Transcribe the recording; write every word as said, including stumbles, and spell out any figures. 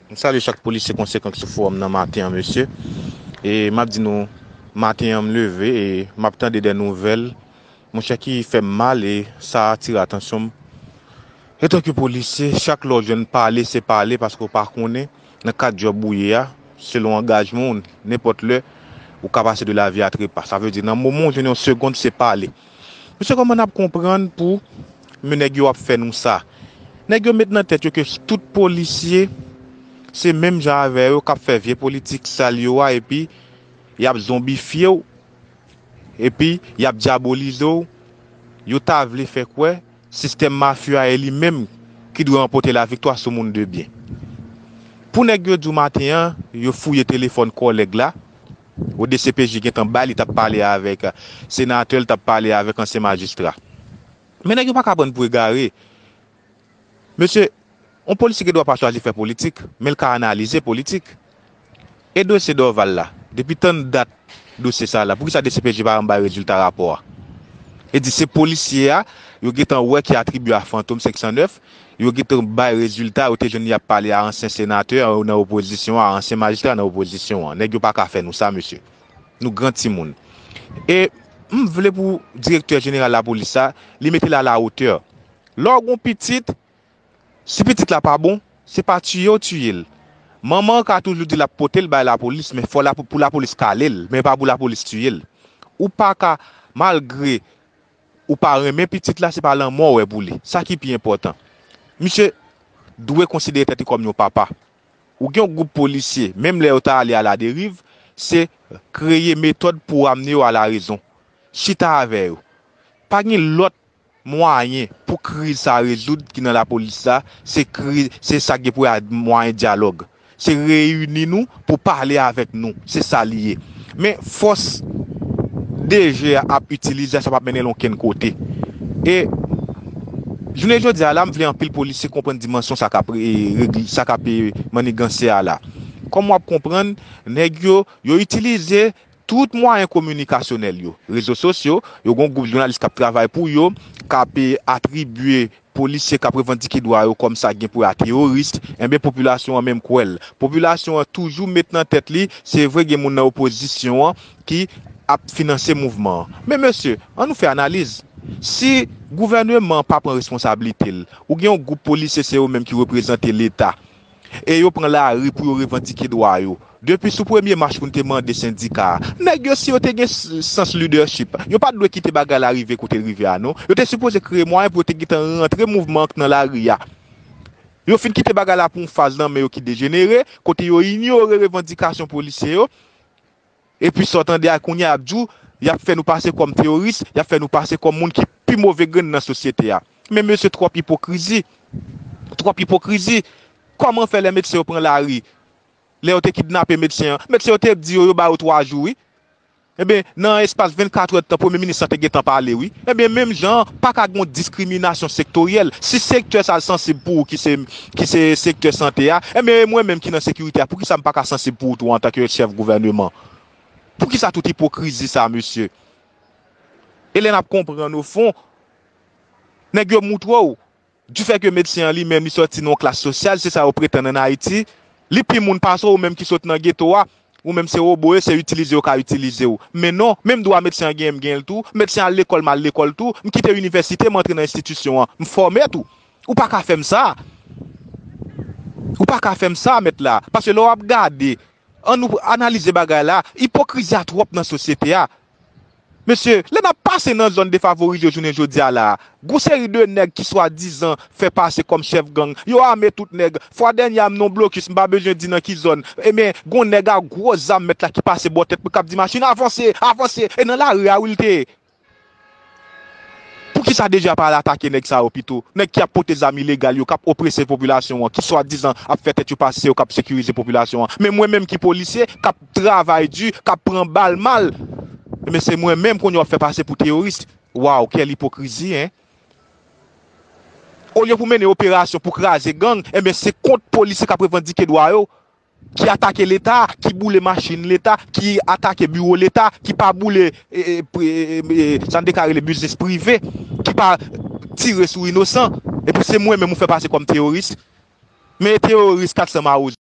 M salye chak polisye konsekan k sou fowòm nan maten an, mesye. E m ap di nou, maten an m leve e m ap tande de nouvèl, monchè, ki fè m mal e sa atire atansyon m. Etanke polisye, chak lè w jwenn pale, se pale paske w pa konnen nan kad djòb ou ye a, selon angajman w, nenpòt lè, ou ka pase de lavi a trepa. Sa vle di, nan moman w jwenn yon segonn, se pale. Mesye, kòman n ap konprann pou men nèg yo ap fè nou sa? Nèg yo met nan tèt yo ke tout polisye se menm jan avè yo k ap fè vye politik sal yo a, epi y ap zonbifye w, epi y ap dyabolize w. Yo ta vle fè kwè sistèm mafya a e li menm ki dwe ranpòte laviktwa sou moun de byen. Pou nèg yo di w maten an, yo fouye telefòn kòlèg la, O D C P J gentan bay, li t ap pale avèk senatè, li t ap pale avèk ansyen majistra. Men nèg yo pa ka pran n pou egare. Mesye, yon polisye gen dwa pa chwazi fè politik, men l ka analize politik. E dosye Dorval la, depi tann dat dosye sa la, poukisa D C P J pa janm bay rezilta rapò a? E di se polisye a, yo gentan wè ki atribye a Fantom senk san nèf, yo gentan bay rezilta, yo te jwenn y ap pale a ansyen senatè nan opozisyon an, ansyen majistra nan opozisyon an. Nèg yo pa ka fè nou sa, mesye. Nou gran timoun. E m vle pou direktè jeneral lapolis la, li mete l a la wotè. Lè w gen yon pitit, si pitit la pa bon, se pa tiye w tiye l. Manman an ka toujou di l ap pote l bay lapolis, men fò la, pou lapolis kale l, men pa pou lapolis tiye l. Ou pa ka, malgre ou pa renmen pitit la, se pa lanmò w wè pou li. Sa ki pi enpòtan. Misye dwe konsidere tèt li kòm yon papa. Ou gen yon gwoup polisye, menm lè yo ta ale aladeriv, se kreye metòd pou amne yo alarezon. Chita avè yo. Pa gen lòt mwayen pou kriz sa rezoud ki nan lapolis la, se kriz, se sa k gen pou wè a mwayen dyalòg. Se reyini nou pou pale avèk nou. Se sa li ye. Men fòs D G a ap itilize a, sa p ap mennen l okenn kote. E jounen jodi a la, m vle anpil polisye konprann dimansyon sa k ap re-, regle, sa k ap, e, manniganse a la. Kòm w ap konprann, nèg yo, yo itilize tout mwayen kominikasyonèl yo, rezo sosyo, yo gen yon gwoup jounalis k ap travay pou yo, k ap, e, atribye polisye k ap revandike dwa yo kòm sa gen pou a teyoris, enben popilasyon an menm kwè l. Popilasyon an toujou met nan tèt li, se vre gen moun nan opozisyon an ki ap finanse mouvman an. Men mesye, ann nou fè analiz. Si gouvèneman an pa pran responsablite l, ou gen yon gwoup polisye se yo menm ki reprezante Leta, e yo pran lari pou yo revandike dwa yo. Depi sou premye mach pou n te mande sendika a, nèg yo, si yo te gen s-, sans lidèchip, yo pa t dwe kite bagay la rive kote l rive a, non. Yo te sipoze kreye mwayen pou yo te gentan rantre mouvman an nan lari a. Yo fin kite bagay la pou yon faz nan men yo ki dejenere, kote yo inyore revandikasyon polisye yo. Epi sa w tande a kounye a, y ap di w, y ap fè nou pase kòm teyoris, y ap fè nou pase kòm moun ki pi move grenn nan sosyete a. Men mesye, twòp ipokrizi. Twòp ipokrizi. Kòman fè lè medsen yo pran lari, lè yo te kidnape medsen an, medsen yo te di yo, yo ba yo twa jou, wi. Ebyen, nan espas vennkat èdtan, premye minis lan te gentan pale, wi. Ebyen, menm jan an, pa ka gen yon diskriminasyon sektoryèl. Si sektè sa a sansib pou ou, ki se, ki se sektè sante a, ebyen, e mwen menm ki nan sekirite a, poukisa m pa ka sansib pou ou tou antanke chèf gouvèneman? Poukisa tout ipokrizi sa, mesye? E lè n ap konprann, ofon, nèg yo moutre w, difè ke medsen an li menm, li sòti nan yon klas sosyal, se sa yo pretann ann Ayiti, li pi moun pase w, ou menm ki sot nan geto a, ou menm se wobo yo, se itilize yo ka itilize w. Men non, menm dwa medsen an genyen, m genyen l tou, medsen al lekòl, m al lekòl tou, m kite inivèsite, m antre nan enstitisyon an, m fòme tou. Ou pa ka fè m sa. Ou pa ka fè m sa, mèt la. Paske lè w ap gade, ann nou analize bagay la, ipokrizi a twòp nan sosyete a. Mesye, lè n ap pase nan zòn defavorize yo jounen jodi a la a, gon seri de nèg ki swadizan fè pase kòm chèf gang, yo ame tout nèg. Fwa dènye a, m nan yon blokis, m pa bezwen di nan ki zòn. Ebyen, gon nèg a gwo zam, mèt la, ki pase bò tèt mwen, k ap di machin, "Avanse, avanse!" E nan lari a, wi, l te ye. Poukisa D G a pa al atake nèg sa yo pito? Nèg ki ap pote zam ilegal yo, k ap oprese popilasyon an, ki swadizan ap fè tèt yo pase, yo k ap sekirize popilasyon an. Men mwen menm ki polisye, k ap travay di, k ap pran bal mal, men se mwen menm kounye a w ap fè pase pou teyoris. Waw, kèl ipokrizi, en! Olye pou mennen operasyon pou kraze gang, enben se kont polisye k ap revandike dwa yo, ki atake Leta, ki boule machin Leta, ki atake biwo Leta, ki pa boule, e, e, pri-, e, e, e, sa n te ka rele biznis prive, ki pa tire sou inosan, epi se mwen menm ou fè pase kòm teyoris. Men teyoris kat san mawozo.